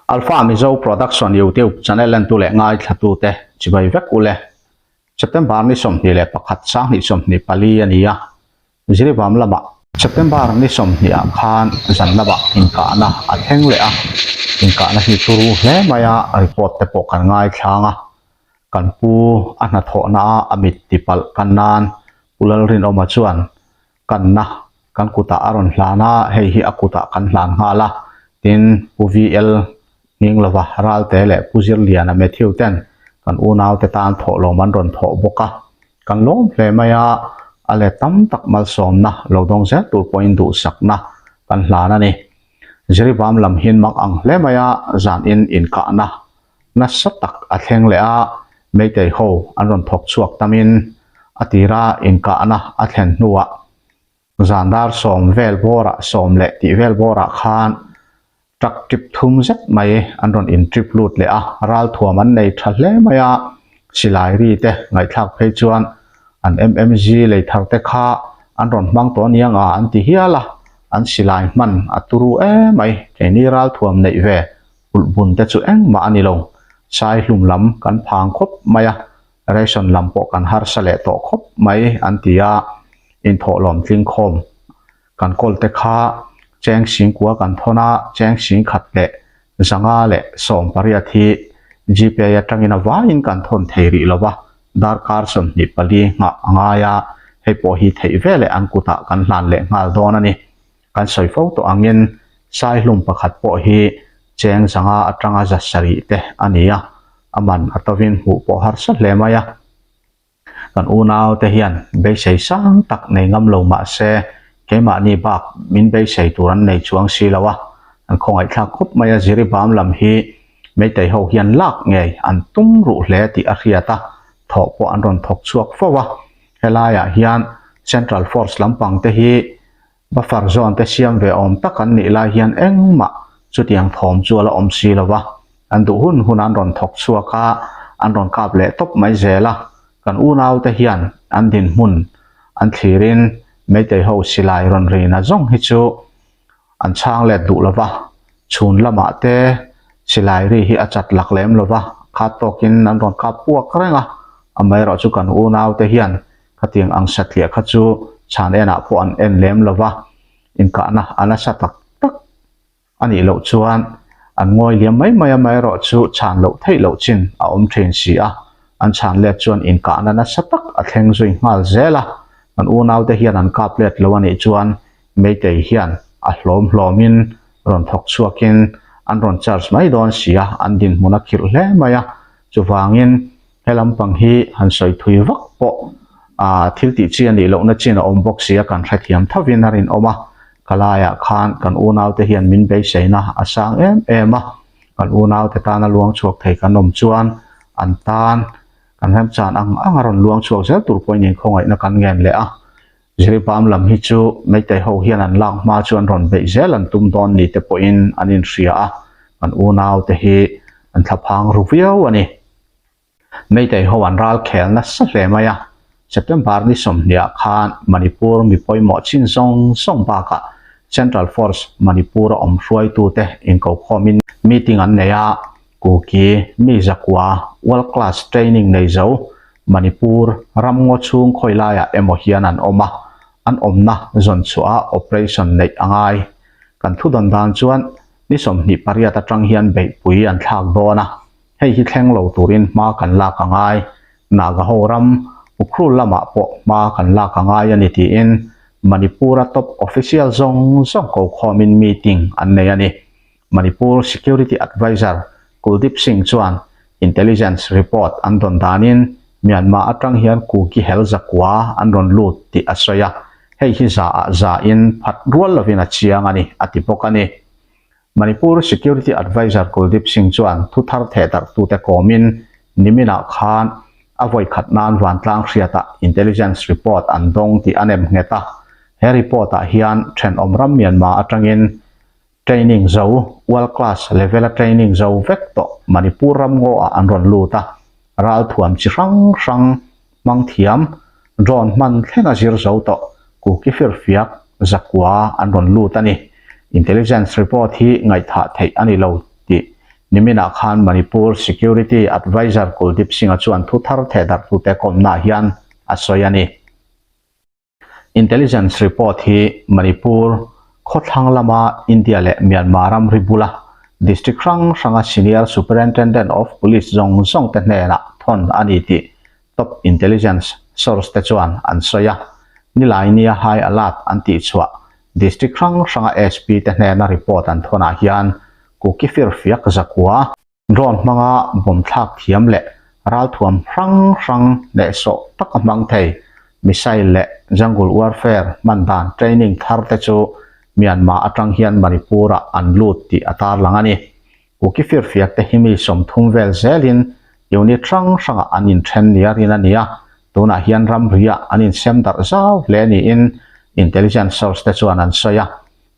Alpha Mizo Production YouTube channel entu leh ngaithlatute chibai vek ule. September ni 21 2024 a ni a, Ziribam lamah September ni 20 ah khan zan lamah inkahna a thleng leh a, inkahna hi turu hle mai a, report te pawh kan ngaithlang a, kan pu a hnathawhna a a mit tipalh kan nan Pu Lalrinawma chuan kanna kan kutah a rawn hlan a, hei hi a kutah kan hlan nghal a, tin Pu VL Nghinglova Ralte leh Pu Zirliana Matthew ten kan unaute tan thawhlawm an rawn thawh bawk a, kan lawm hle mai a, a let tam tak malsawmna lo dawng zel tur pawhin duhsakna kan hlan a ni. Ziribam lam hin mak ang hle mai a, zanin inkahna nasa tak a thleng leh a, Meitei ho an rawn thawk chhuak tamin a tira inkahna a thlen hnuah zan dar sawm vel bawrah sawm leh tih vel bawrah khan truck trip thum zet mai an rawn in trip lut leh a, ralthuam an nei tha hle mai a, silai ri te ngaihthlak phei chuan an MMG lei thar te kha an rawn hmang tawh aniang a an ti hial a, an silai hman a turu emai keini ralthuam neih ve Ulh bun te chu engmah a ni lo. Sai hlum lam kan phang khawp mai a, ration lam pawh kan harsa leh tawh khawp mai an ti a, inthawhlawm tling khawm kan kawl te kha cheng singkua kan thawn a, cheng singkhat leh zanga leh 18 hi GPay atangin a vaiin kan thawn thei rih lo va, darkar 24 nghah a ngai a, hei pawh hi theih veleh an kutah kan hlan leh nghal dawn a ni. Kan sawi fo tawh angin Saihlum pakhat pawh hi cheng zanga atanga za sarih te a ni a, a man a tovin hmuh pawh harsa hle mai a. Kan unau te hian beisei sang tak nei ngam lo mah se keimahni bak min beisei tur an nei chuang si lo a, an khawngaihthlak khawp mai a Ziribam lam hi Meitei ho hian lak ngei an tum ruh hle tih a hriat a, thawh pawh an rawn thawk chhuak fo a. Helaiah hian Central Force lampang te hi Buffer zone te siam ve awm tak an nih lai hian engmah chutiang thawm chu a la awm si lo va, an duh hun hun an rawn thawk chhuak a, an rawn kap leh tawp mai zel a, kan unaute hian an dinhmun an thlirin Meitei ho silai rawn rina zawng hi chu an chhang let duh lo va, chhun lamah te silai ri hi a chat lak lem lo va, khat tawkin an rawn kap puak reng a, amaherawh chu kan unaute hian Khatiang ang satliah kha chu chhan enah pawh an en lem lo va, inkahna a nasa tak tak a nih loh chuan an ngawi liam mai mai a, amaherawh chu chhan loh theih loh chin a awm thin si a, an chhan let chuan inkahna nasa tak a thleng zui nghal zel a, kan unaute hian an kap let lo a nih chuan Meitei hian a hlawm hlawmin rawn thawk chhuakin an rawn charge mai dawn si a, an dinhmun a khirh hle mai a, chuvangin He lampang hi han sawi thui vak pawh ah thil tih chi a nih lohna chin a awm bawk si a, kan hrethiam thovin a rinawm a, ka laiah khan kan unaute hian min beiseina a sang em em a, kan unaute tana luang chhuak thei kan awm chuan an tan kan remchan ang ang a rawn luang chhuak zel tur pawhin inkhawngaihna kan ngen leh a, Ziribam lam hi chu Meitei ho hian an lak hma chu an rawn beih zel an tum dawn ni te pawhin an inhria a, kan unaute hi an thlaphang ru viau a ni. Meitei ho an ral khel nasa hle mai a, September ni 20 ah khan Manipur mi pawimawh chin zawng zawng bakah Central Force Manipur a awm hruaitute inkokhawmin meeting an nei a, Kuki mi zakua world class training nei zo Manipur ramngaw chhung khawi laiah emaw hian an awm a, an awmna zawn chhuah a operation neih a ngai. Kan thudawn dan chuan ni 28 atang hian beihpui an thlak dawn a. Hei hi thleng lo turin hma kan lak a ngai. Nagaho ram Ukhrul lamah pawh hma kan lak a ngai a ni tiin Manipur-a top official zawng zawng ko khawmin meeting an nei a ni. Manipur Security Adviser Kuldeep Singh chuan intelligence report an dawn danin Myanmar atang hian Kuki hel zakua an rawn lut tih a sawi a, hei hi za ah za in phat rual lovin a chiang a ni a ti bawk a ni. Manipur Security Adviser Kuldeep Singh chuan thu thar thehdarhtute kawmin niminah khan a vawi khat nan vantlang hriatah intelligence report an dawng tih a nem nghet a. He report-ah hian thenawm ram Myanmar atangin training zo, world class level-a training zo vek tawh Manipur ram ngaw-ah an rawn lut a, ralthuam chi hrang hrang hmang thiam, drone hman thleng a zir zo tawh Kuki firfiak zakua an rawn lut a ni. Intelligence report hi ngaihthah theih a ni lo tih Niminah khan Manipur Security Adviser Kuldeep Singh-a chuan thu thar thehdarhtute kawmnaah hian a sawi a ni. Intelligence report hi Manipur khawthlang lama India leh Myanmar ramri bula district hrang hranga Senior Superintendent of Police zawng zawng te hnenah thawn a ni tih top intelligence source te chuan an sawi a. Nilai nia high alert an tihchhuah district hrang hranga SP te hnena report an thawnah hian Kuki firfiak zakua, Drone hmanga bomb thlak thiam leh ralthuam hrang hrang hnehsawh taka hmang thei missile leh jungle warfare hman dan training thar te chu Myanmar atang hian Manipur ah an lut tih a tarlang a ni. Kuki firfiak te hi mi 30 vel zelin unit hrang hrangah an inthen nia rin a ni a, tunah hian ramri ah an insem darh zau hle niin intelligence source te chuan an sawi a.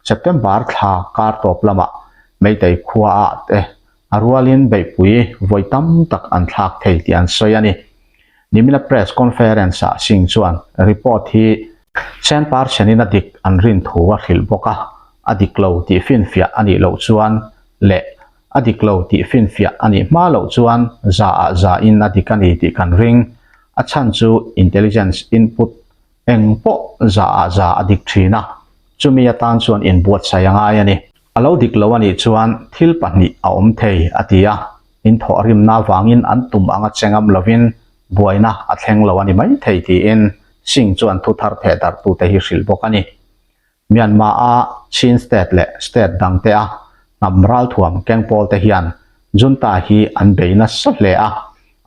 September thla kar tawp lamah Meitei khua ah te a rualin beihpui vawi tam tak an thlak thei tih an sawi a ni. Nimina press conference ah Singh chuan report hi Sen par chenin a dik an rin thu a hrilh bawk a, a dik lo tih finfiah a nih loh chuan leh a dik lo tih finfiah a nih hma loh chuan za ah za in a dik a ni tih kan ring. A chhan chu intelligence input Eng pawh za ah za a dik thin a, chumi atan chuan inbuatsaih a ngai a ni. A lo dik lo a nih chuan thil pahnih a awm thei, a ti a. In thawhrimna avangin an tum anga che ngam lovin buaina a thleng lo a ni mai thei tiin Singh chuan thu thar theh darhtute hi hrilh bawk a ni. Myanmar-a Chin State leh state dangte a hnam ralthuam keng pawl te hian junta hi an bei nasa hle a,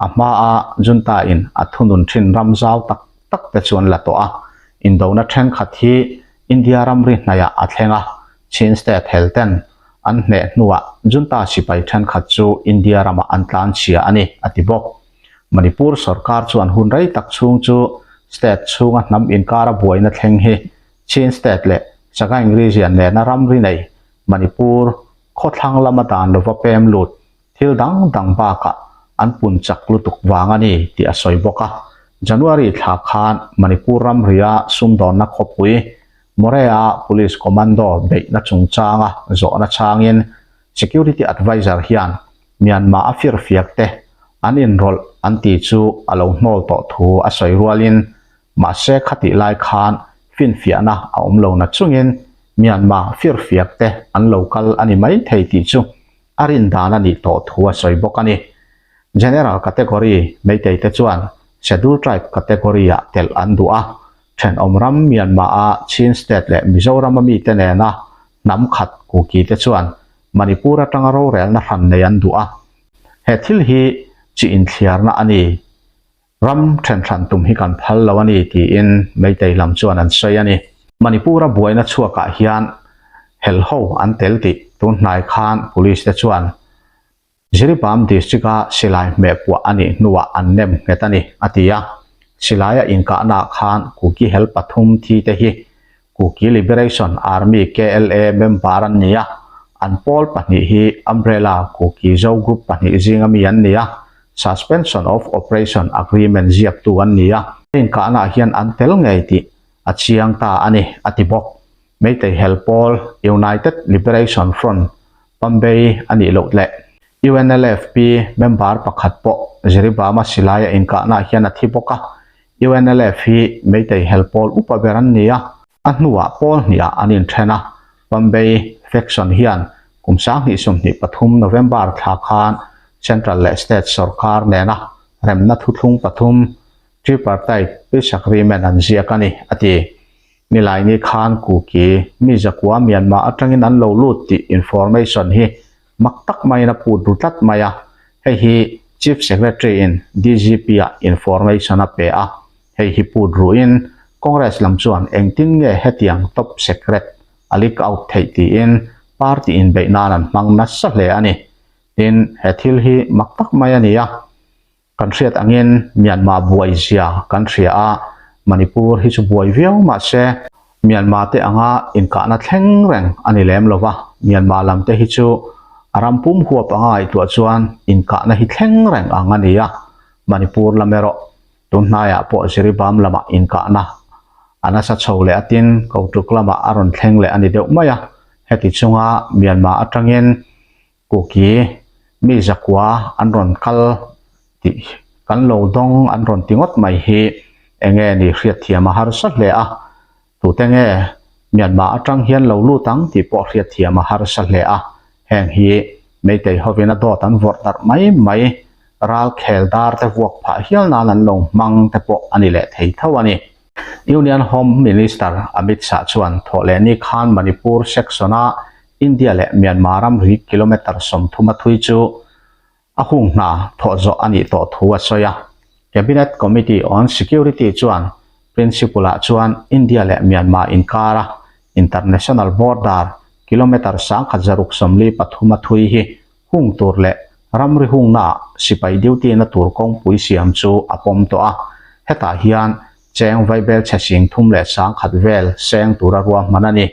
a hmaa junta in a thunun thin ram zau tak tak te chu an la tawh a, indona thenkhat hi India ramri hnaihah a thleng a, Chin State hel ten an hneh hnuah junta sipai thenkhat chu India ramah an tlanchhia a ni, a ti bawk. Manipur sorkar chuan hun rei tak chhung chu state chhunga hnam inkara buaina thleng hi Chin State leh Sagaing Region nena ramri nei Manipur khawthlang lama dan lova pem lut thil dang dang bakah an pun chak lutuk vang a ni tih a sawi bawk a. January thla khan Manipur ramria sumdawnna khawpui Moreh-a Police Commando beihna chungchanga zawhna changin Security Adviser hian Myanmar a firfiak te an inrawlh an tih chu a lo hnawl tawh thu a sawi rualin Mahse khatih lai khan finfiahna a awm lo na chungin Myanmar firfiak te an lo kal a ni mai thei tih chu a rin dan a nih tawh thu a sawi bawk a ni. General category Meitei te chuan Schedule Tribe category ah telh an duh a, thenawm ram Myanmar a Chin state leh Mizoram a mite nena hnam khat Kuki te chuan Manipur atanga rorelna hran nei an duh a, he thil hi chi inthliarna a ni. Ram thenhran tum hi kan phal lo a ni tiin Meitei lam chuan an sawi a ni. Manipur-a buaina chhuakah hian helho an tel tih tun hnai khan Police te chuan Jiribam District-a silai hmeh puah a nih hnuah an nem nghet a ni, a ti a. Silaia inkahnaah khan Kuki hel pathum thi te hi Kuki Liberation Army, KLA, member an ni a, an pawl pahnih hi Umbrella Kuki Zo Group pahnih zinga mi an ni a. Suspension of Operation Agreement ziaktu an ni a, inkahnaah hian an tel ngei tih a chiang ta a ni, a ti bawk. Meitei hel pawl United Liberation Front Pambei a nih loh leh UNLFP member pakhat pawh Jiribama silaia inkahnaah hian a thi bawk a, UNLF hi Meitei hel pawl upa ber an ni a, A hnuah pawl hnihah an inthen a, Bombay faction hian kum 2023 November thla khan Central leh State sawrkar nena remna thuthlung pathum, Tripartite Peace Agreement an ziak a ni, a ti. Nilaini khan Kuki mi zakua Myanmar atangin an lo lut tih information hi mak tak maiin a put ru tlat mai a, hei hi Chief Secretary in DGP-ah information a pe a. Hei hi put ruhin Congress lam chuan engtin nge hetiang top secret a leak out theih tiin party inbeih nan an hmang nasa hle a ni. Tin, he thil hi mak tak mai a ni a. Kan hriat angin Myanmar buai zia kan hria a, Manipur hi chu buai viau mah se Myanmar te anga inkahna thleng reng a ni lem lo va, Myanmar lam te hi chu a ram pum huap anga ngaihtuah chuan inkahna hi thleng reng ang a ni a, Manipur lam erawh Tun hnaiah pawh Jiribam lamah inkahna a nasa chho leh a tin, Kotuk lamah a rawn thleng leh a ni deuh mai a. Heti chunga Myanmar atangin Kuki Mi zakua an rawn kal tih kan lo dawng an rawn ti ngawt mai hi enge ni hriatthiam a harsa hle a, tute nge Myanmar atang hian lo lut ang tih pawh hriatthiam a harsa hle a, heng hi Meitei hovin a dawt an vawrh darh mai mai, ral khel dar te vuak phah hial nan an lo hmang te pawh a ni leh thei tho a ni. Union Home Minister Amit Shah chuan thawhlehni khan Manipur section-a India leh Myanmar ramri kilometre 30 a thui chu a hung hna thawh zawh a nih tawh thu a sawi a. Cabinet Committee on Security chuan Principle-ah chuan India leh Myanmar inkara international border kilometre 1643 a thui hi hung tur leh ramri hungnaah sipai duty-na tur kawngpui siam chu a pawm tawh a. Hetah hian cheng vaibel chhe sing thum leh 10,000 vel seng tura ruahman a ni.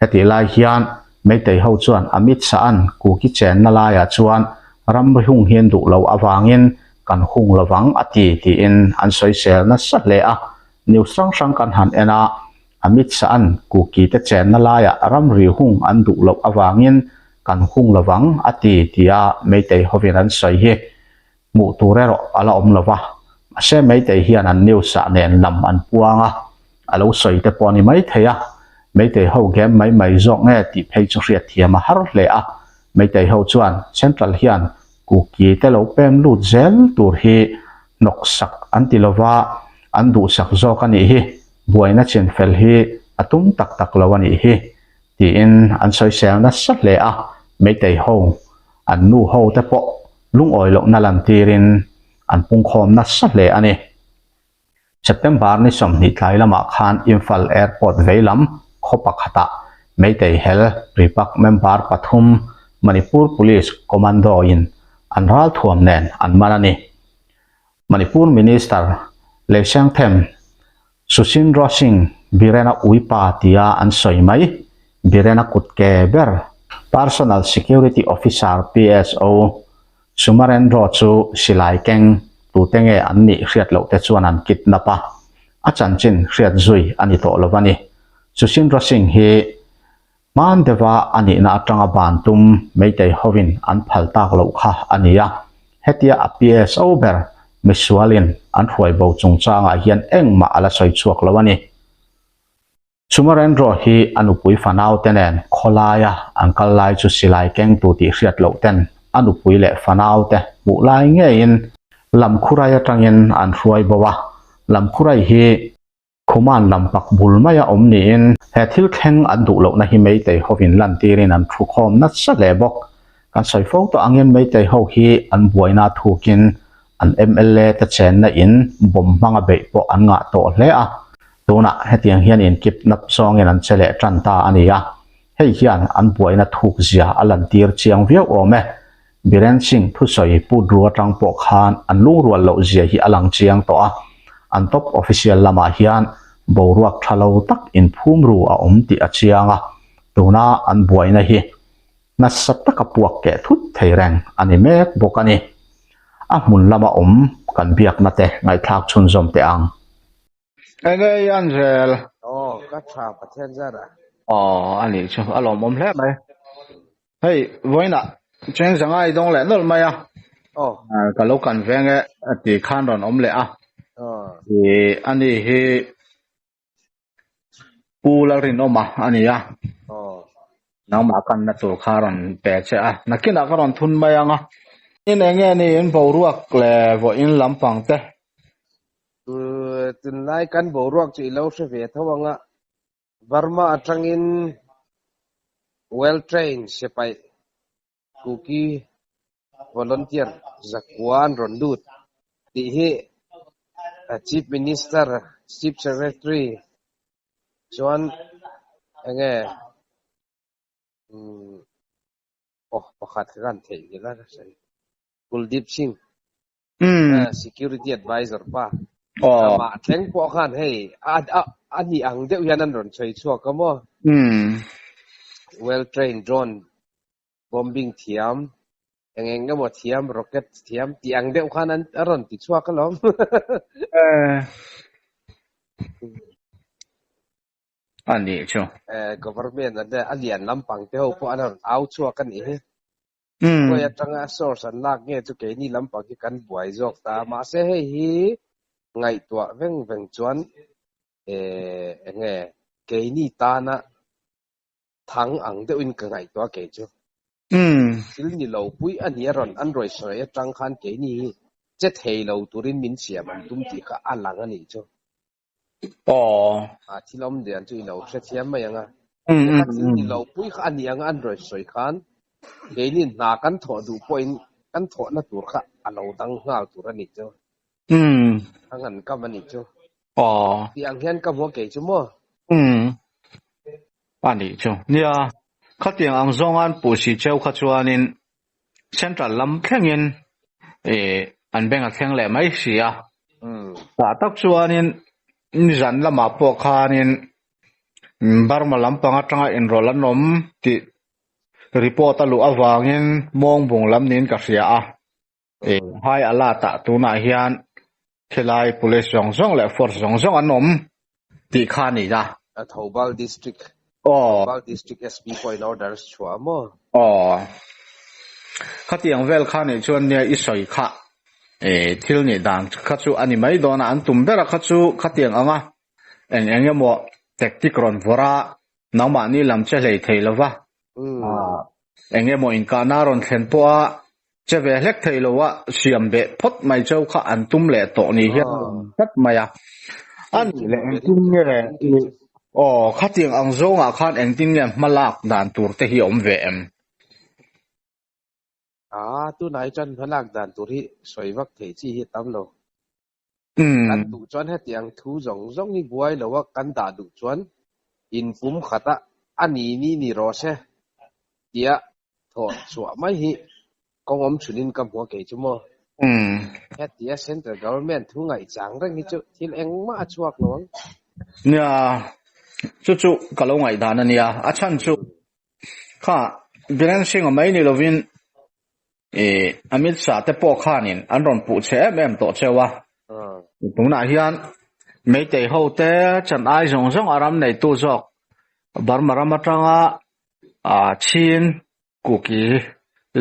Hetih lai hian Meitei ho chuan Amit Shah-a'n Kuki chenna laiah chuan ramri hung hian duh lo avangin kan hung lovang a ti tiin an sawisel nasa hle a. News hrang hrang kan han en a, Amit Shah-a'n Kuki te chenna laiah ramri hung an duh loh avangin kan hung lovang a ti tia Meitei hovin an sawi hi. Hmuh tur erawh a la awm lo va, mahse Meitei hian an news ah nen lam an puang a, a lo sawi te pawh a ni maithei a, Meitei ho game mai mai zawk nge tih phei chu hriatthiam a har hle a, Meitei ho chuan Central hian Kuki te lo pem lut zel tur hi hnawk sak an ti lo va, an duhsak zawk a nih hi, buaina chinfel hi a tum tak tak lo a nih hi tiin an sawisel nasa hle a, Meitei ho an nu ho te pawh lungawi lohna lantirin an pungkhawm nasa hle a ni. September ni 20 tlai lamah khan Imphal Airport veilam khaw pakhatah Meitei Hel Prepak member pathum Manipur Police Commando in an ralthuam nen an man a ni. Manipur Minister Leishangthem Sushindra Singh Birena uipa tia an sawi mai, Birena kut ke ber, Personal Security Officer, PSO, Sumarendro chu silai keng tute nge an nih hriat loh te chuan an kidnap a, a chanchin hriat zui a ni tawh lo a ni. Sushindra Singh hi Hman deuha a nihna atanga ban tum Meitei hovin an phal tak loh kha a ni a, hetia a PSO ber misualin an hruai bo chungchangah hian engmah a la sawi chhuak lo a ni. Sumarendro hi a nupui fanaute nen khawlaia an kal lai chu silai kengtu tih hriat loh ten a nupui leh fanaute hmuh lai ngeiin Lamkhurai atangin an hruai bo a, Lamkhurai hi Khuman lam pak bul maia awm niin he thil thleng an duh lohna hi Meitei hovin lantirin an thu khawm nasa hle bawk. Kan sawi fo tawh angin Meitei ho hi an buaina thukin an mla te chenna in bomb hmanga beih pawh an ngah tawh hle a, tunah hetiang hian inkipnap zawngin an che leh tan ta a ni a, hei hian an buaina thuk zia a lantir chiang viau awm e. Biren Singh thusawi put ru atang pawh khan an lungrual loh zia hi a lang chiang tawh a, an top official lamah hian boruak tha lo tak inphum ru a awm tih a chiang a, tuna an buaina hi nasa taka puak keh thut thei reng a ni mek bawk a ni. A hmun lama awm kan biakna te ngaihthlak chhunzawm teh ang. Enge i an zel? Aw, ka tha Pathian zar a. Aw, a nih chu, a lawmawm hle mai. Hei, vawiinah cheng zanga i dawng leh nawlh mai a. Aw. Ka lo kan veng e ti khan rawn awm leh a. Aw. I ani hi Pu Lalrinawma a ni a. Aw. Nangmah kanna tur kha rawn pe che a. Nakinah ka rawn thun mai ang a. In enge ni in boruak leh vawiin lampang te Tunlai kan boruak chu i lo hre ve tho ang a, Burma atangin well trained sipai Kuki volunteer zakua an rawn lut tih hi Chief Minister, Chief Secretary chuan enge aw pakhat kha kan theihnghilh a ka hre Kuldeep Singh. Security advisor pa. Amah thleng pawh khan hei a ni ang deuh hian an rawn sawi chhuak a maw. Well trained drone bombing thiam eng eng emaw thiam rocket thiam tih ang deuh khan an a rawn ti chhuak alawm. A nih chu. Government a lian lampang te ho pawh an rawn au chhuak a nih hi. Khawi atanga source an lak nge chu keini lampang hi kan buai zawk ta a, mahse hei hi ngaihtuah veng veng chuan eh enge keini tana thang ang deuhin ka ngaihtuah kei chu. Thil ni lo pui a ni a rawn an rawi sawi atang khan keini hi che thei lo turin min siam an tum tih kha a lang a nih chu. Aw. A thil awm lian chu i lo hrethiam mai ang a. Kha thil ni lo pui kha a ni ang a an rawi sawi khan keini hna kan thawh duh pawhin kan thawhna tur kha a lo dang nghal tur a nih chu. A ngan kam a nih chu. Aw. Tih ang hian ka hmu a kei chu maw? A nih chu. Nia, khatiang ang zawnga an puh si cheu kha chuanin Central lam thlengin ih an beng a thleng leh mai si a. Tah tak chuanin nizan lamah pawh khanin Burma lampang atanga inrawlh an awm tih report a luh avangin Mawngbung lam niin ka hria a. Ih high alert ah tunah hian khilai police zawng zawng leh force zawng zawng an awm tih kha a ni a. A Thoubal District Aw. Thoubal District SP pawhin orders chhuah a maw? Aw. Khatiang vel kha nih chuan nia i sawi kha ih thil nih dan kha chu a ni mai dawn a, an tum ber a kha chu khatiang anga eng eng emaw tactic rawn vawrh a nangmahni lam che hlei thei lo va, eng emaw inkahna rawn thlen pawh a che ve hlek thei lo a, siam beh phawt mai cheu kha an tum leh tawh ni hian a rawn tlat mai a. A nih leh engtin nge aw khatiang ang zawngah khan engtin nge hma lak dan tur te hi a awm ve em? A, tunah hi chuan hma lak dan tur hi sawi vak theih chi hi a tam lo. Kan duh chuan hetiang thu zawng zawng hi buai lo a, kan dah duh chuan inpum khata a ni ni ni rawh se tia thawh chhuah mai hi kawng awm chhunin ka hmu a kei chu maw. Hetia Central Government thu ngaihchang reng hi chu thil engmah a chhuak lo ang. Nia, chu chu ka lo ngaihdan a nia. A chhan chu kha Biren Singh-a mai ni lovin Ih, Amit Shah te pawh khanin an rawn puh chhe em em tawh cheu a. Tunah hian Meitei ho te chan ai zawng zawng a ram neitu zawk Burma ram atanga Chin Kuki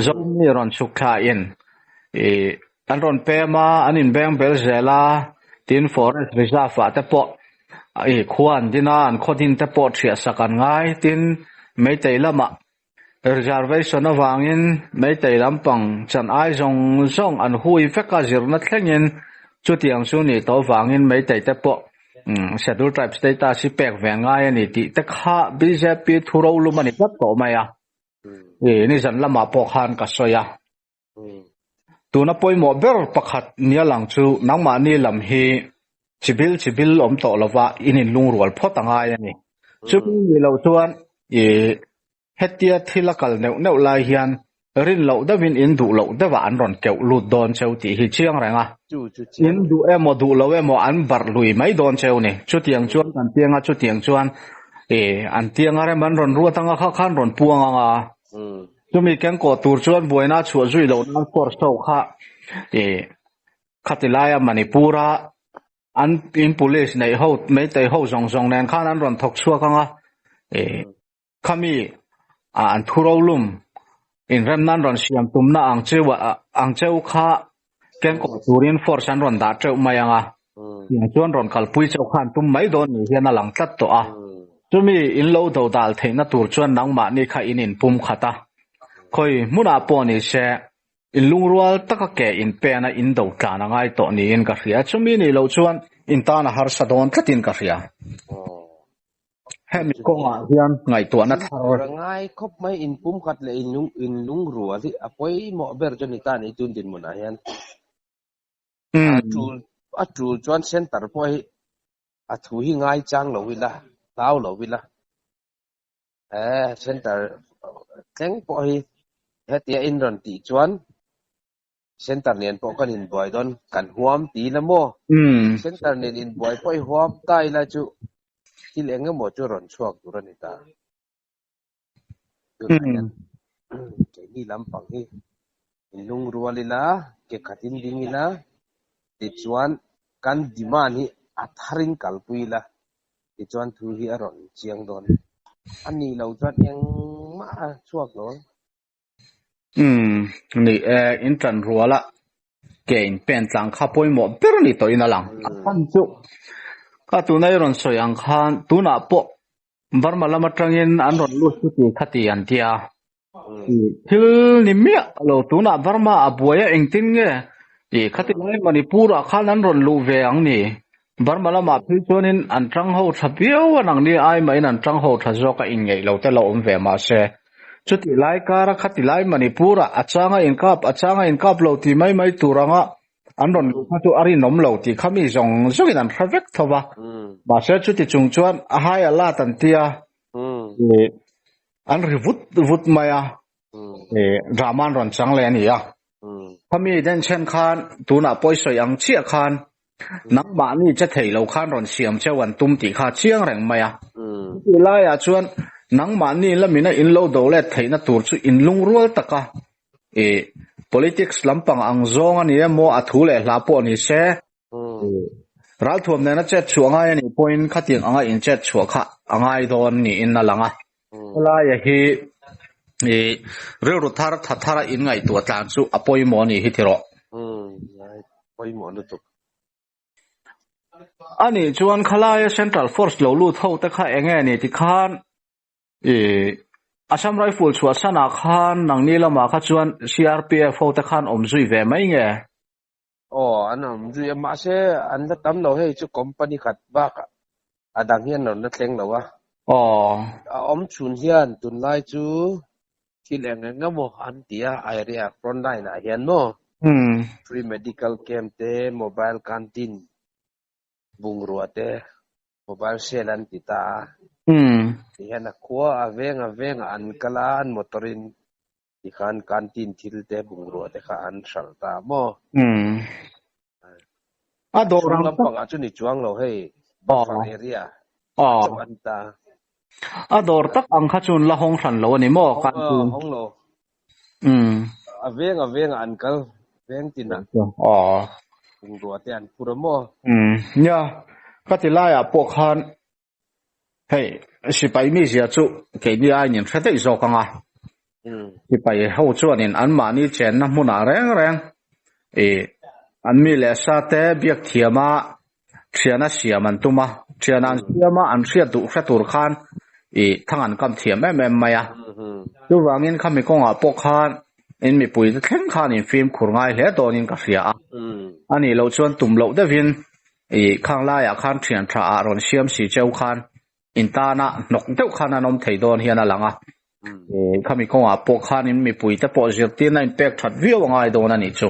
zawk mi rawn chhuk thla in ih an rawn pem a, an inbeng bel zel a, tin Forest Reserve ah te pawh ih khua an din a, an khaw din te pawh thiah sak an ngai, tin Meitei lamah Reservation avangin Meitei lampang chan ai zawng zawng an hui vek a, zirna thlengin chutiang chu nih tawh avangin Meitei te pawh Schedule Tribe status hi pek ve ngai a ni tih te kha bjp thu rolum a ni tlat tawh mai a, ih nizan lamah pawh khan ka sawi a. Tuna pawimawh ber pakhat nia lang chu nangmahni lam hi chibil chibil awm tawh lova in inlungrual phawt a ngai a ni. Chumi nih loh chuan ih hetia thil a kal neuh neuh lai hian rin loh deuhin in duh loh deuhah an rawn keuh lut dawn cheu tih hi chiang reng a. In duh emaw duh lo emaw an barh lui mai dawn cheu ni. Chutiang chuan kan piang a, chutiang chuan ih an tianga rem an rawn ruat anga kha khan rawn puang anga. Chumi kengkawh tur chuan buaina a chhuah zui loh nan force ho kha ih khati laia Manipur a an in police neih ho meitei ho zawng zawng nen khan an rawn thawk chhuak ang a ih khami an thu rolum inremna an rawn siam tumna ang cheu ang cheu kha kengkawh turin force an rawn dah teuh mai ang a, tiang chuan rawn kalpui chauh khan tum mai dawn ni hian a lang tlat tawh a. Chumi in lo do dal theihna tur chuan nangmahni kha in inpum khat a, khawi hmunah pawh ni se in lungrual taka ke in pen a in do tlan a ngai tawh niin ka hria. Chumi nih loh chuan in tan a harsa dawn tlatin ka hria. Hemi kawngah hian ngaihtuahna thar. Thil tur a ngai khawp mai, inpumkhat leh inlungrual hi a pawimawh ber chu a ni ta a ni tun dinhmunah hian. A tul a tul chuan center pawh hi a thu hi ngai chang lo ila, hlau lo ila. Center thleng pawh hi hetia in rawn tih chuan Center nen pawh kan inbuai dawn, kan huam ti ila maw? Center nen inbuai pawh i huam ta ila chu thil eng emaw chu rawn chhuak tur a ni ta. Tunah hian keini lampang hi inlungrual ila, ke khatin ding ila, tichuan kan demand hi a tharin kalpui ila, tichuan thu hi a rawn chiang dawn. A nih loh chuan engmah a chhuak lo ang. Umm, ni e, in ṭan ruala ke in pen tlang kha pawimawh ber ni tawhin a lang. A chhan chu ka tuna i rawn sawi ang khan tunah pawh Burma lam atangin an rawn lut chu ti kha ti an tia. Thil ni miah lo tunah Burma a buai a engtin nge tih khati lai Manipur ah khan an rawn luh ve ang ni. Burma lamah phei chuanin an tang ho tha viau a nangni ai mahin an tang ho tha zawk a inngeih lo te lo awm ve mahse chutih lai kara khati lai Manipur ah a changa inkap a changa inkap lo ti mai mai tur anga an rawn luh kha chu a rinawm lo tih kha mi zawng zawngin an hre vek tho va. Mahse chuti chung chuan a hai a lat an tia an ri vut vut mai a, drama an rawn chang leh a ni a. Khami denchhen khan tunah pawisawi ang chiah khan nangmahni che thei lo khan rawn siam cheu an tum tih kha chiang reng mai a. Chutih laiah chuan nangmahni lamina in lo do let theihna tur chu in lungrual taka ih politics lampang ang zawng a ni emaw a thu leh hla pawh ni se ralthuam nena chet chhuah ngai a nih pawhin khatiang anga in chet chhuah kha a ngai dawn niin a lang a. Helaia hi ih rilru thar tha thara in ngaihtuah tlan chu a pawimawh a nih hi ti rawh. Pawimawh lutuk. A nih chuan khalaia Central Force lo lut ho te kha enge ni tikhan Ih, Assam Rifle chhuah sanah khan nangni lamah kha chuan CRPF ho te khan awm zui ve mai nge? Aw, an awm zui a, mahse an la tam lo hei chu company khat bakah a dang hian rawn la thleng lo a. Aw. A awm chhun hian tunlai chu thil eng eng emaw an ti a, area front line ah hian maw free medical camp te, mobile canteen bungrua te Mobile cell an ti ta a. Ti hian a khua a veng a veng ah an kal a, an motor in ti khan canteen thil te bungrua te kha an hralh ta maw? A dawr ang lampang ah chu ni chuang lo hei buffer area chauh an ta. A dawr tak ang kha chuan la hawng hran lo a ni maw canteen? Hawng lo. A veng a veng ah an kal veng tin ah. Bungrua te an phur a maw? Nia, ka ti laiah pawh khan hei sipai mizia chu keini aiin in hre daih zawk ang a. Sipai ho chuanin anmahni chenna hmunah reng reng ih an mi leh sa te biak thiama Thiana siam an tum a, thiana an siam a, an hriat duh hre tur khan ih thang an kam thiam em em mai a. Chuvangin khami kawngah pawh khan in mipuite thleng khan in fimkhur ngai hle dawnin ka hria a. A nih loh chuan tum loh deuhin ih khang laiah khan thian tha ah rawn siam si cheu khan In tana hnawk deuh khan an awm thei dawn hian a lang a. Khami kawngah pawh khanin mipuite pawh zirtirna in pek that viau a ngai dawn a nih chu.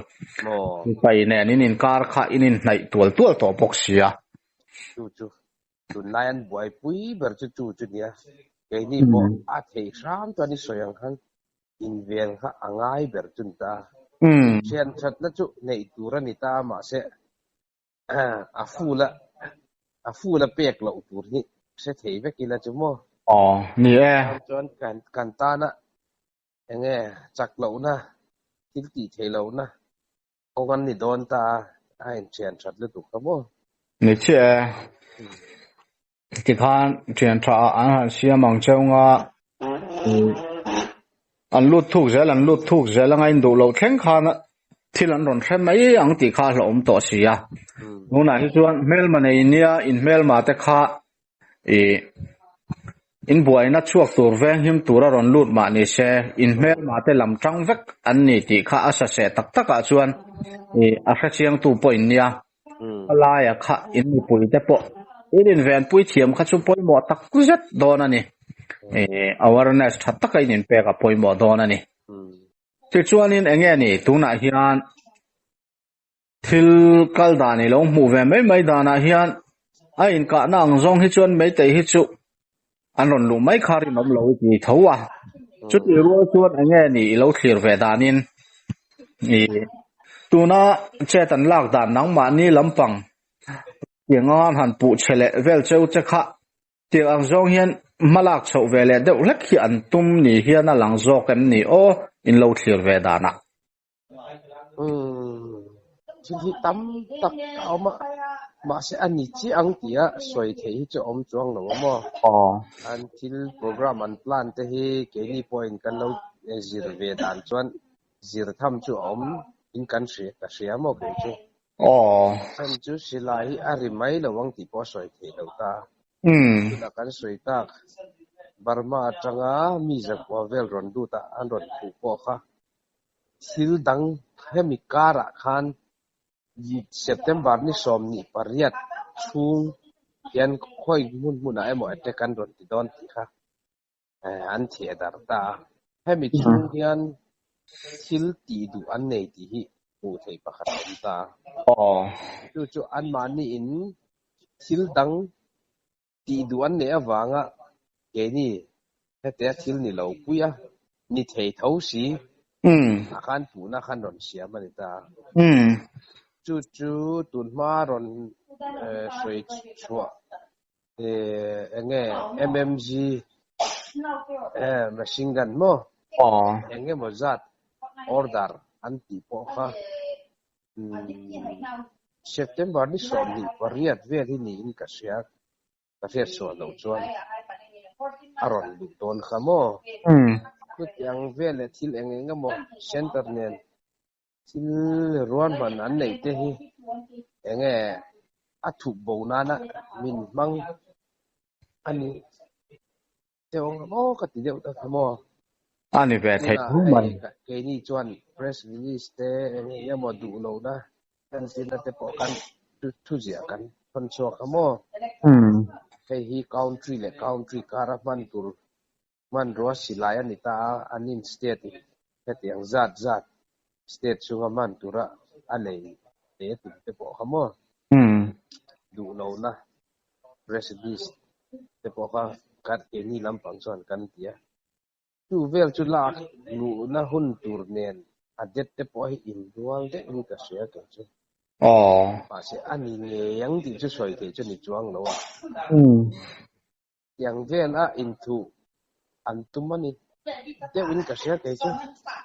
Mipai nen in inkar kha in inhnaih tual tual tawh bawk si a. Chu chu tunlai an buaipui ber chu chu chu nia. Keini pawh a thei hram chuan i sawi ang khan inven kha a ngai ber chu ni ta. Thian thatna chu neih tur a ni ta mahse A full a, a full a pek loh tur hi hre thei vek ila chu maw? Aw, ni e. Tan chuan kan kan tana enge chak lohna, thil tih theih lohna kawng an ni dawn ta a, a inthian that lutuk kha maw? Ni chiah e. Tikhan thian tha ah an han siam ang cheu nga an lut thuk zel an lut thuk zel anga in duh loh thleng khan thil an rawn hre mai ang tih kha a hlauhawm tawh si a. Tunah hi chuan hmelma nei nia in hmelma te kha ih in buaina chhuak tur veng him tur a rawn lut mah ni se in hmelma te lam tang vek an ni tih kha a saseh tak tak ah chuan ih a hrechiangtu pawh in nia. A laia kha in mipui te pawh in invenpui thiam kha chu pawimawh tak zet dawn a ni. Awareness tha taka in inpek a pawimawh dawn a ni. Tichuanin eng nge ni tunah hian thil kal dan i lo hmuh ve mai mai danah hian a inkahna ang zawng hi chuan meitei hi chu an rawn luh mai kha rinawm lo i ti tho a. Chutih rual chuan eng nge ni i lo thlir ve danin i tuna chet an lak dan nangmahni lampang tiang anga han puh che leh vel cheu che kha tiang ang zawng hian hma lak chhoh ve leh deuh hlek hi an tum ni hian a lang zawk em ni aw in lo thlir ve danah. Umm thil hi tam tak a awm a, mahse a ni chiah ang tia sawi theih hi chu a awm chuang lo a maw? An thil program an plan te hi keini pawhin kan lo zir ve dan chuan. Zir tham chu a awm in kan hria ka hria maw kei chu. Aw. Chhan chu silai hi a ri mai lo ang tih pawh a sawi theih lo ta. Tunah kan sawi tak Burma atanga mi zakua vel rawn lut a an rawn khuh pawh kha thil dang hemi karah khan September ni 28 chhung hian khawi hmun hmunah emaw attack an rawn ti dawn tih kha an theh darh ta a. Hemi chhung hian thil tih duh an nei tih hi hmuh theih pakhat a awm ta a. Chu chu anmahni in thil dang tih duh an neih avanga keini hetia thil ni lo pui a, ni thei tho si a khan puhna khan rawn siam a ni ta a. Chu chu tunhma rawn sawi chhuah Eng nge MMG machine gun maw? Eng emaw zat order an tih pawh kha September ni 28 vel hi niin ka hria, ka hriat chhuah loh chuan a rawn luh dawn kha maw? Chutiang vel leh thil eng eng emaw center nen Thil ruahman an neih te hi eng nge a thup bo nana min hmang a ni deuh ang maw ka ti deuh ta kha maw. A ni ve thei Tunah tho mai. hei keini chuan press release te eng emaw duh lohna entirna te pawh khan thuziah kan thawn chhuak a maw. Hei hi country leh country kara hman tur Hmanrua silai a ni ta a, an in state in hetiang zat zat state chhunga hman tura a lei te tum te pawh kha maw duh lohna recipes te pawh kha kan keini lampang chuan kan ti a. Chu vel chu lak luhna hun tur nen a det te pawh hi inrual deuhin ka hria kei chu. Mahse a ni ngei ang tih chu sawi theih chu ni chuang lo a. Tiang vel a inthuh an tum a ni deuhin ka hria kei chu.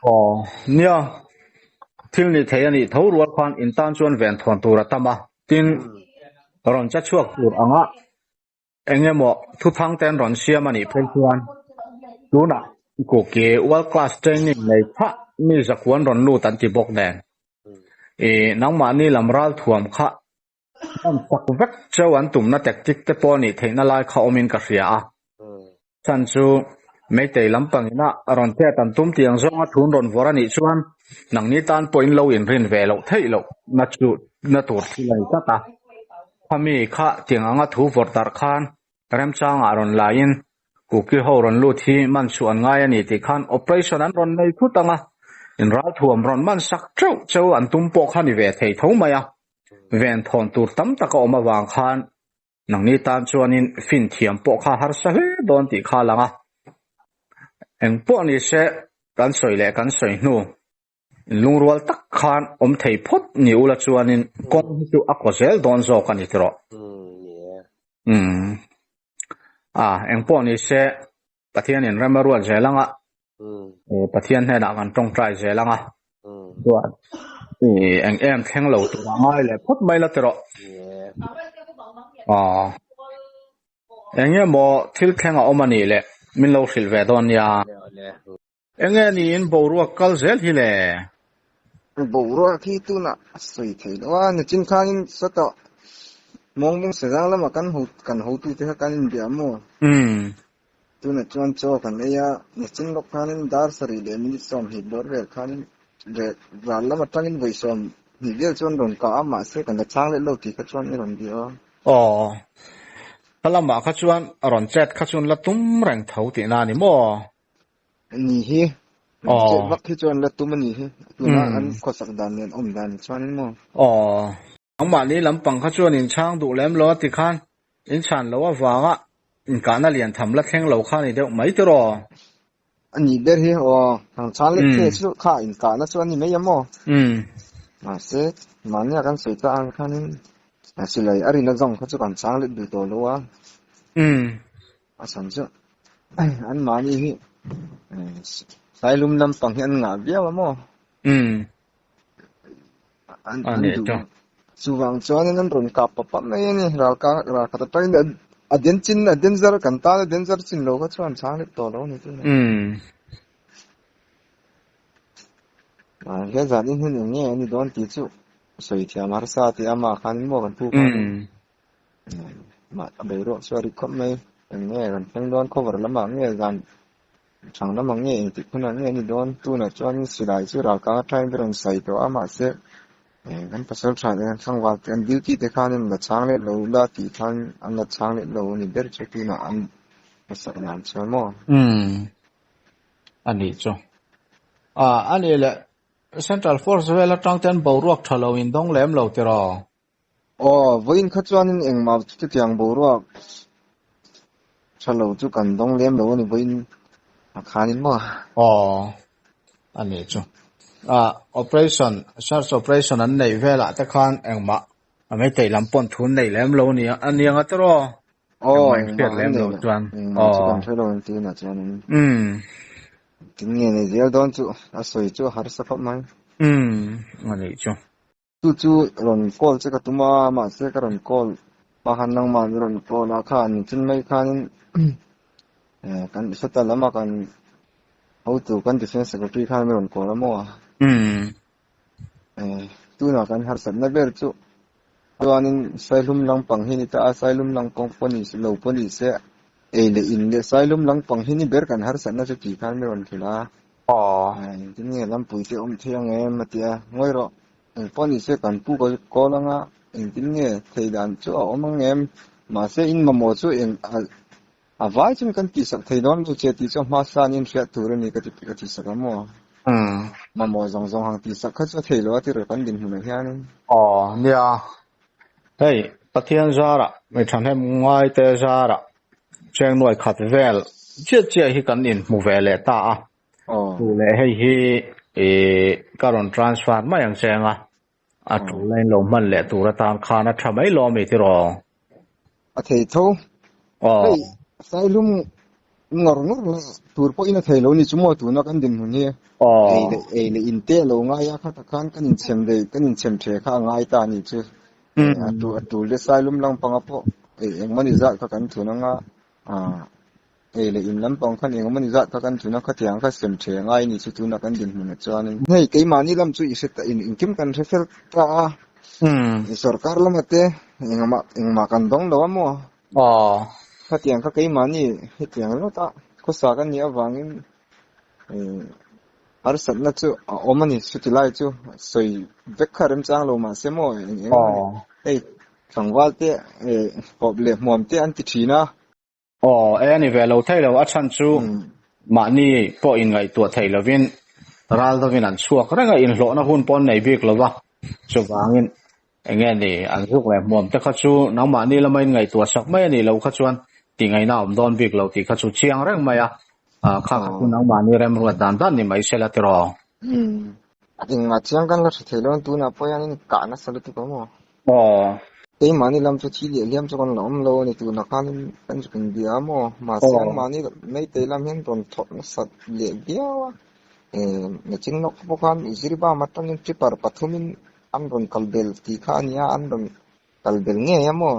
Aw, nia, thil ni thei a nih tho rual khan in tan chuan ven thawn tur a tam a, tin, rawn che chhuak tur anga eng emaw thuthang te an rawn siam a nih phei chuan tunah Kuki World Class Training nei phah mi zakuan rawn lut an ti bawk nen, ih nangmahni lam ralthuam kha Hman chak vek cheu an tumna tactic te pawh nih theihna lai kha awmin ka hria a. Chhan chu Meitei lampangin a rawn chet an tum tiang zawnga thun rawn vawrh a nih chuan nangni tan pawhin lo inrin ve loh theih loh na chu na tur thil a ni tlat a. Khami kha tiang anga thu vawrh darh khan remchangah rawn laiin Kuki ho rawn lut hi man chhuah an ngai a ni tih khan operation an rawn nei thut ang a, inralthuam rawn man sak teuh cheu an tum pawh kha ni ve thei tho mai a. Ven thawn tur tam tak a awm avang khan nangni tan chuanin fin thiam pawh kha harsa hle dawn tih kha a lang a. Eng pawh ni se kan sawi leh kan sawi hnu inlungrual tak khan awm thei phawt ni ula chuanin kawng hi chu a kaw zel dawn zawk a ni tiraw. Umm. A, eng pawh ni se Pathianin rem a ruat zel ang a, Pathian hnenah kan tawngtai zel ang a, chuan eng em thleng lo tur a ngai leh phawt mai la tiraw. Aw. Eng nge maw thil thleng a awm a nih le, min lo hrilh ve dawn nia. Eng nge niin boruak kal zel hi le? Boruak hi tunah a sawi thei lo a, nichin khanin sawtah Mawngbung Sazang lamah kan ho kan hotute kha kan inbia maw? Tunah chuan chaw kan ei a, nichin lawk khanin dar 7:20 bawr vel khanin ral lam atangin vawi 20 vel chuan rawn kah a, mahse kan la chhang leh lo tih kha chuan i rawn bia a. Aw, ka lamah kha chuan rawn chet kha chuan la tum reng tho tihna a ni maw? Ni hi. Chet vak hi chuan la tum a ni hi. Tuna an khawsak dan nen awm dan chuan maw. Aw. Nangmahni lampang kha chuan in chhang duh lem lo a ti khan in chhan loh avanga inkahna lian tham la thleng lo kha ni deuh mai tiraw? A nih ber hi aw. Hang chhan leh the chu kha inkahna chu a ni mai a maw? Mahse, mahnia kan sawi ta ang khanin silai a rin a zawng kha chu kan chhang let duh tawh lo a. A chhan chu an mahni hi Sailum lampang hi an ngah viau a maw? An an duh chuvang chuanin an rawn kap pap pap mai a ni. Ralka ralkhat atangin a den chin a den zar kan tan a den zar chin lo kha chuan chhang lek tawh lo a ni tunah. He zan in hun eng nge a ni dawn tih chu sawi thiam harsa tih amah khan maw kan pu khan mah a boruak chu a ri khawp mai. Eng nge kan thleng dawn cover lamah nge zan thang lamah nge engtik hunah nge a ni dawn tunah chuan silai chu ralkang atangin ka rawn sawi tawh a mahse kan pasal tha leh kan tlangval te an duty te khan an la chhang leh lo la tih khan an la chhang leh lo a ni ber chu tunah an hmasak dan chuan maw. A nih chu. A a nih leh Central Force vel atang ten boruak tha lo in dawng lem lo tiraw? Aw, vawiin kha chuanin engmah chutiang boruak tha lo chu kan dawng lem lo a ni vawiin a khanin maw? Aw, a nih chu. A operation, search operation an neih velah te khan engmah a meitei lam pawn thu an nei lem lo nia a niang a tiraw? Aw, engmah an nei lo. Engmah chu kan hre lo ang tunah chuanin. Tin nge nei zel dawn chu a sawi chu a harsa khawp mai. Umm, a nih chu. Chu chu rawn call che ka tum a, mahse ka rawn call hma khan nangmah min rawn call a khan chin mai khanin kan sawta lama kan hotu kan defence secretary khan min rawn call a maw. Umm. Tunah kan harsatna ber chu chuanin Sailum lampang hi ni ta a, Sailum lampang pawh ni lo pawh ni se ei leh in leh Sailum lampang hi ni ber kan harsatna chu tih khan min rawn hrilh a. Engtin nge lampui te awm thei ang em a ti a, ngawi rawh eng pawh ni se kan pu ka kawl ang a, engtin nge thei dan chu a awm ang em mahse in mamawh chu eng A vai chuan kan tihsak thei dawn lo che tih chu a hmasa an inhriat tur a ni ka ti ka tihsak ang maw? Mamawh zawng zawng hang tihsak kha chu a thei lo a tirh kan dinhmunah hianin. Aw nia, hei Pathian zarah mi thahnem ngaite zarah cheng nuai khat vel chiah chiah hi kan inhmu ve leh ta a. Aw. Chu leh hei hi ih ka rawn transfer mai ang cheng a. A tul a inlo hman leh tur atan khan a tha mai lo ami tiraw? A thei tho. Hei Sailum ngawr ngawr la tur pawhin a thei lo ni chu maw tuna kan dinhmun hi. Ei leh ei leh in te lo ngai a khata khan kan inchhem ve kan inchhem the kha a ngai ta a ni chu. A tul a tul te Sailum lampanga pawh ei engmawni zat kha kan thun anga Hei leh in lampang khan engemaw zat kha kan thun a, khatiang kha sem the ngai ni chu tunah kan dinhmunah chuanin. Hei keimahni lam chu i hre ta in engkim kan hre fel ta a, sorkar lama te engmah engmah kan dawng lo a maw? Khatiang kha keimahni hetiang ringawt a khawsa kan nih avangin harsatna chu a awm a ni chuti lai chu sawi vek kha remchang lo mahse maw eng eng hei tlangval te kawp leh hmuam te an ti thin a. Aw, e a ni ve lo thei lo, a chhan chu mahni pawh inngaihtuah thei lovin ral dovin an chhuak reng a, inhlawhna hun pawh an nei bik lo va, chuvangin eng nge ni an zuk leh hmuam te kha chu nangmahni lama inngaihtuah sak mai a nih loh kha chuan tihngaihna a awm dawn bik lo tih kha chu chiang reng mai a, kha kha chu nangmahni remruat dan dan ni mai se la tiraw. Engmah chiang kan la hre thei lo, tunah pawh hian inkah nasa lutuk a maw? Aw. Keimahni lam chu thi leh hliam chu kan la awm lo a ni tunah khan kan zuk inbia a maw? Mahse anmahni Meitei lam hian rawn thawk nasa leh viau a, nachin lawk pawh khan Jiribam atangin tripper pathumin an rawn kal bel tih kha a nia, an rawn kal bel ngei a maw?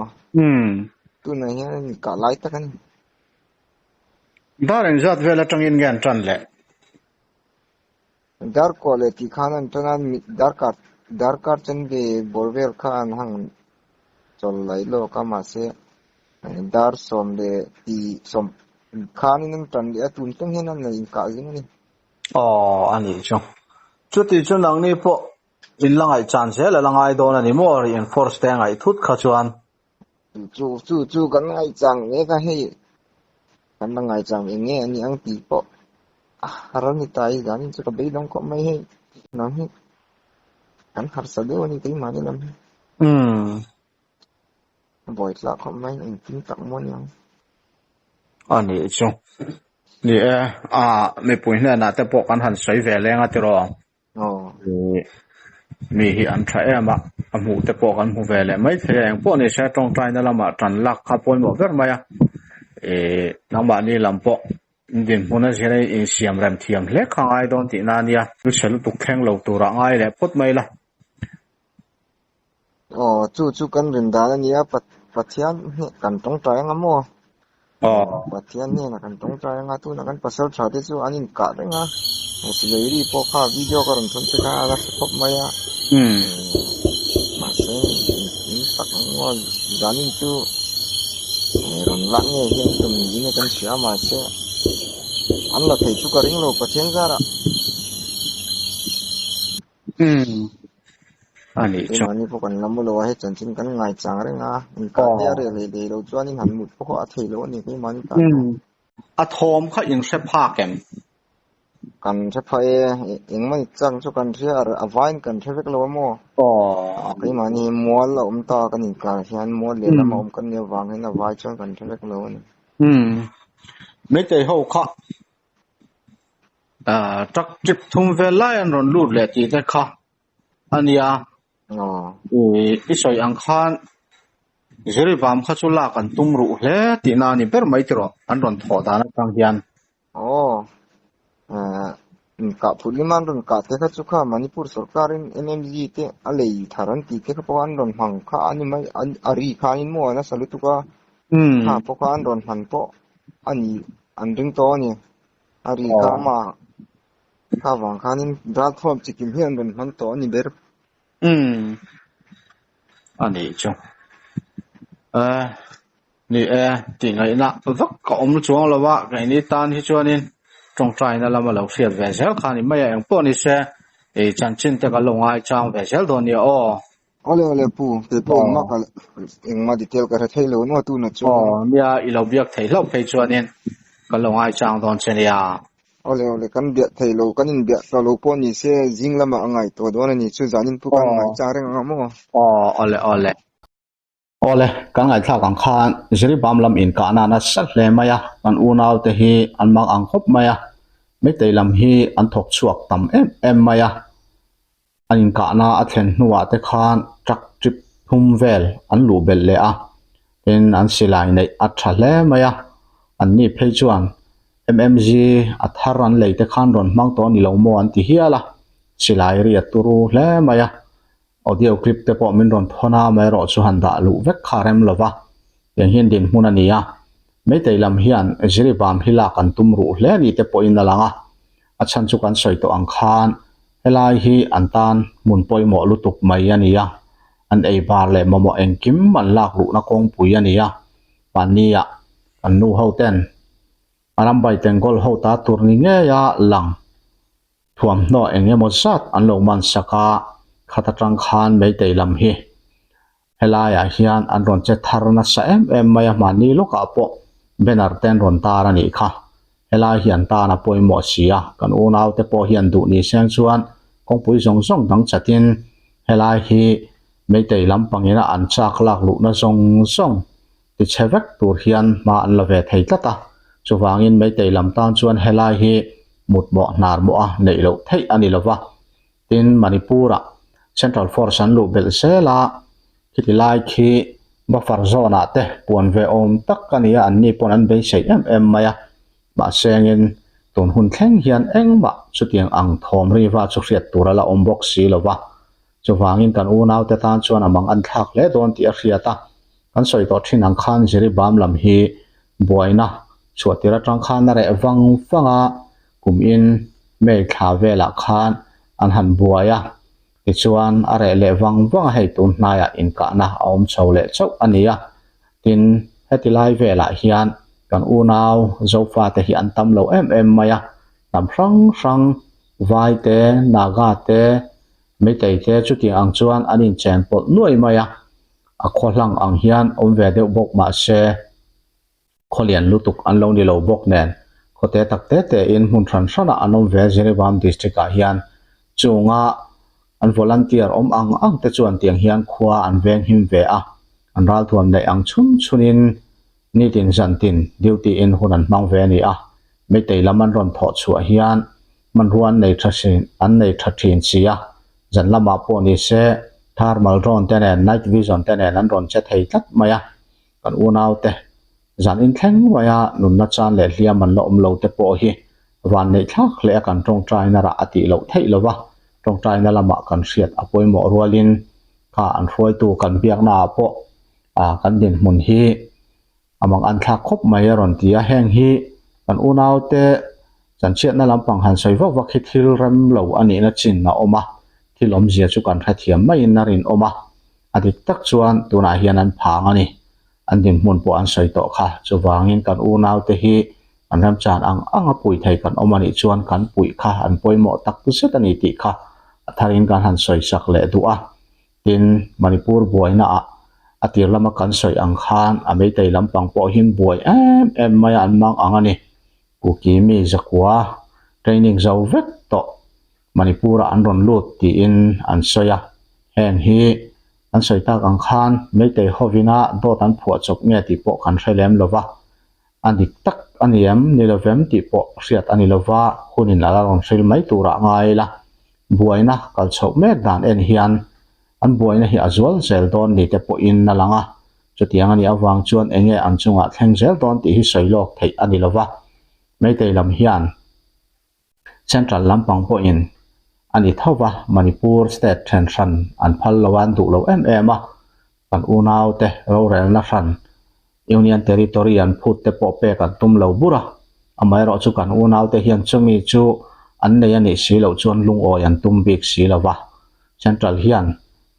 Tunah hian inkah lai tak a ni. Dar engzat vel atangin nge an tan leh? Darkawh leh tih khan an tan a, darkar darkar chanve bawr vel kha an hang chawl laih lawk a, mahse dar sawm leh tih sawm khanin an tan leh a, tun thleng hian an la inkah zing a ni. Aw a nih chu. Chuti chu nangni pawh in la ngaihchan zel a la ngai dawn a ni maw reinforce te a ngaih thut kha chuan. Chu chu chu kan ngaihchang mek a hei kan la ngaihchang eng nge a ni ang tih pawh a ral ni ta i zanin chu ka beidawng khawp mai hei lam hi kan harsa deuh a ni keimahni lam hi a buai tlak khawp mai engtin tak maw ni ang. A nih chu ni e a mipui hnenah te pawh kan han sawi ve leng a tiraw. Mi hi an tha em a, a hmuh te pawh kan hmu ve leh mai thei a, engpawh ni se tawngtaina lamah tan lak kha pawimawh ber mai a, ih nangmahni lam pawh dinhmun a zir a insiam rem thiam hle kha ngai dawn tihna a nia, lu chhe lutuk thleng lo turah ngai leh phawt mai la. Aw chu chu kan rin dan a nia Pathian hneh kan tawngtai anga maw? Aw. Pathian hnenah kan tawngtai anga tunah kan pasal tha te chu an inkah reng a. Silai ri pawh kha video ka rawn thawn che kha a la hre khawp mai a. Mahse in tak ang maw zanin chu rawn lak ngei hian tum niin a kan hria a mahse an la thei chu ka ring lo Pathian zarah. Umm a nih chu. Keimahni pawh kan la mu lo a, hei chanchin kan ngai chang reng a, inkah te a reh leh leh lo chuanin han mut pawh a thei lo a ni keimahni tan pawh. Umm a thawm kha in hre phak em? Kan hre phah e, engmah chang chu kan hria a vaiin kan hre vek lo a maw? Aw. Keimahni mual a awm ta kan inkar hian mual lehlam a awm kan nih avang hian a vai chuan kan hre vek lo a ni. Umm Meitei ho kha Truck trip thum vel lai an rawn lut leh tih te kha a nia. I sawi ang khan Ziribam kha chu lak an tum ruh hle tihna a ni ber mai tiraw an rawn thawh dan atang hian. Aw, inkah phut lima an rawn kah te kha chu kha Manipur sorkarin MMG te a lei thar an tih te kha pawh an rawn hmang kha a ni mai, a ri khanin maw a nasa lutuk a, kha pawh kha an rawn hman pawh a ni an ring tawh a ni. A ri kha ama kha vang khanin ralthuam chikim hi an rawn hman tawh a ni ber. Umm a nih chu. Eh ni e tih ngaihna vak ka awm chuang lo a keini tan hi chuanin tawngtaina lama lo hriat ve zel kha a ni mai a engpawh ni se ih chanchin te kan lo ngaichang ve zel dawn nia aw. Awle awle pu, kei pawh engmah ka engmah detail ka hre thei lo nuah tuna chuan. Aw nia i lo biak thei hlauh phei chuanin kan lo ngaichang dawn che nia. Awle awle kan biak thei lo kan inbiak ta lo pawh ni se zing lamah a ngaihtuah dawn a ni chu zanin pu kan ngaichang reng ang a maw. Aw awle awle. Awle, kan ngaihthlak ang khan Jiribam lam inkahna nasa hle mai a, kan unaute hi an mang ang khawp mai a, Meitei lam hi an thawk chhuak tam em em mai a, an inkahna a thlen hnuah te khan truck trip thum vel an luh belh leh a, tin an silai neih a tha hle mai a, an ni phei chuan MMG a thar an lei te khan rawn hmang tawh a ni lo maw an ti hial a, silai ri a turu hle mai a. Audio clip te pawh min rawn thawn a, amaherawh chu han dah luh vek kha rem lo va, tiang hian dinhmun a ni a. Meitei lam hian Jiribam hi lak an tum ruh hle ni te pawhin a lang a, a chhan chu kan sawi tawh ang khan helai hi an tan hmun pawimawh lutuk mai a ni a, an ei bar leh mamawh engkim an lak luhna kawngpui a ni a, mahnia kan nu ho ten Arambai Tengol ho ta tur ni ngeia lang. Thuamhnaw eng emaw zat an lo man sak a, khat atang khan Meitei lam hi helaiah hian an rawn che thar nasa em em mai a, mahni lawkah pawh banner te an rawn tar a nih kha. Helai hi an tan a pawimawh si a, kan unaute pawh hian duh ni seng chuan kawngpui zawng zawng dang chatin helai hi Meitei lampangina an chak lak luhna zawng zawng tichhe vek tur hian hma an la ve thei tlat a, chuvangin Meitei lam tan chuan helai hi mutmawh hnar mawh a neih loh theih a ni lova. Tin, Manipur-ah Central Force an luh belh zel a, khiti lai khi buffer zone-ah te puan ve awm tak a ni a, anni pawn an beisei em em mai a, mahse engin tun hun thleng hian engmah chutiang ang thawm riva chu hriat tur a la awm bawk si lova. Chuvangin kan unaute tan chuan a mang an thlak hle dawn tih a hriat a, kan sawi tawh thin ang khan Jiribam lam hi buaina chhuah tir atang khan a reh vang vang a, kum in May thla velah khan an han buai a, tichuan a reh leh vang vang a hei tun hnaiah inkahna a awm chho leh chauh a ni a, tin heti lai velah hian kan unau Zofate hi an tam lo em em mai a, hnam hrang hrang Vai te, Naga te, Meitei te chutiang ang chuan an inchen pawlh nuai mai a, a khaw hlang ang hian awm ve deuh bawk mah se khaw lian lutuk an lo ni lo bawk nen khaw te tak te te in hmun hran hranah an awm ve Jiribam district ah hian chunga an volunteer awm ang ang te chuan tiang hian khua an veng him ve a, an ralthuam neih ang chhun chhun in nitin zan tin duty in hun an hmang ve a ni a, Meitei lam an rawn thawh chhuah hian hmanrua an nei tha thin an nei tha thin si a, zan lamah pawh ni se thermal drone te nen night vision te nen an rawn che thei tlat mai a, kan unau te zan inthleng mai a nunna chan leh hliam an la awm lo te pawh hi van neih thlak hle a kan tawngtaina rah a tih loh theih lo va, tawngtaina lamah kan hriat a pawimawh rualin kha an hruaitu kan biakna ah pawh ah kan dinhmun hi A mang an thlak khawp mai a rawn ti a, heng hi kan unaute Chanchhiatna lampang han sawi vak vak hi thil rem lo a nihna chin a awm a, thil awmzia chu kan hrethiam maiin a rinawm a. A dik tak chuan tunah hian an phang a ni. An dinhmun pawh an sawi tawh kha. Chuvangin kan unaute hi kan remchan ang ang a puih thei kan awm a nih chuan kan puih kha an pawimawh tak zet a ni tih kha a tharin kan han sawi sak leh duh a. Tin, Manipur buaina ah a tir lama kan sawi ang khan a meitei lampang pawh hin buai em em mai a an mang ang a ni. Kuki mi zakua training zo vek tawh Manipur ah an rawn lut tiin an sawi a. Heng hi an sawi tak ang khan Meitei hovina dawt an phuah chawp nge tih pawh kan hre lem lo va. A dik tak a ni em? Ni lo vem tih pawh hriat a ni lo va, hunin a la rawn hril mai turah ngai ila. Buaina kal chhoh mek dan en hian an buaina hi a zual zel dawn ni te pawhin a lang a. Chutiang a nih avang chuan enge an chungah thleng zel dawn tih hi sawi lawk theih a ni lo va. Meitei lam hian Central lampang pawhin a ni tho va, Manipur state then hran an phal lo a, an duh lo em em a. Kan unaute rorelna hran Union Territory an phut te pawh pek an tum lo bur a, amaherawh chu kan unaute hian chumi chu an nei a nih si loh chuan lungawi an tum bik si lo va. Central hian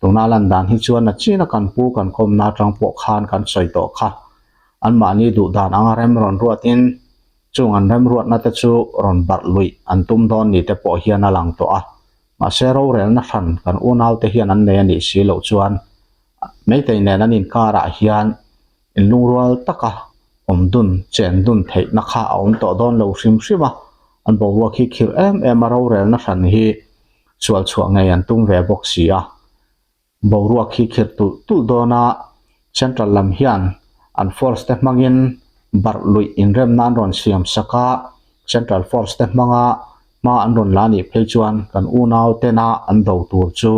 tuna lan dan hi chuan a china kan pu kan kawmna atang pawh khan kan sawi tawh kha. Anmahni duh dan anga rem rawn ruatin chung an remruatna te chu rawn barh luih an tum dawn ni te pawh hian a lang tawh a. Mahse rorelna hran kan unaute hian an nei a nih si loh chuan Meitei nen an inkarah hian inlungrual taka awm dun, chen dun theihna kha a awm tawh dawn lo hrim hrim a, an boruak hi khirh em em a rorelna hran hi sual chhuah ngei an tum ve bawk si a. Boruak hi khirh tulh tulh dawn a, Central lam hian an force te hmangin barh luih inremna an rawn siam sak a, Central force te hmanga hma an rawn la nih phei chuan kan unau tena an do tur chu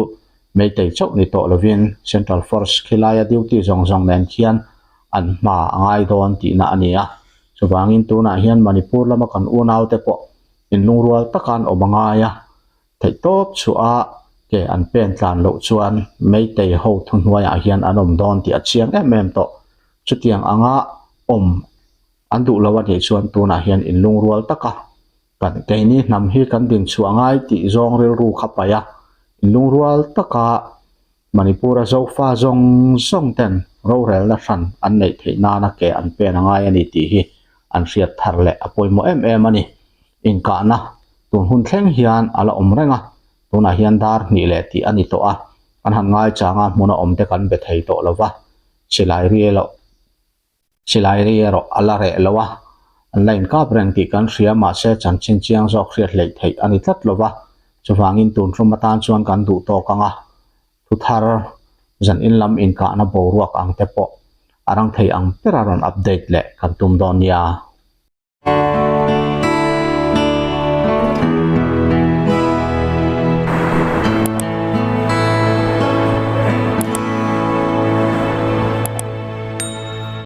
Meitei chauh ni tawh lovin Central force khilaia duty zawng zawng nen khian an hma a ngai dawn tihna a ni a. Chuvangin tunah hian Manipur lama kan unau te pawh inlungrual taka an awm a ngai a, Theihtawp chhuah a ke an pen tlan loh chuan Meitei ho thuhnuaiah hian an awm dawn tih a chiang em em tawh. Chutiang anga awm an duh lo a nih chuan tunah hian inlungrual taka kan keini hnam hi kan din chhuah ngai tih zawng rilru kha paih a, inlungrual taka Manipur-a Zofa zawng zawng ten rorelna hran an neih theih nana ke an pen a ngai a ni tih hi an hriat thar leh a pawimawh em em a ni. Inkahna tun hun thleng hian a la awm reng a, tunah hian dar hnih leh tih a ni tawh a, kan han ngaichang a hmuna awm te kan be thei tawh lo va, silai rial Silai ri erawh a la reh lo a, an la inkap reng tih kan hria mahse chanchin chiang zawk hriat hleih theih a ni tlat lo va, chuvangin tun tum atan chuan kan duh tawk ang a, thu thar zan in lam inkahna boruak ang te pawh a rang thei ang bera rawn update leh kan tum dawn nia.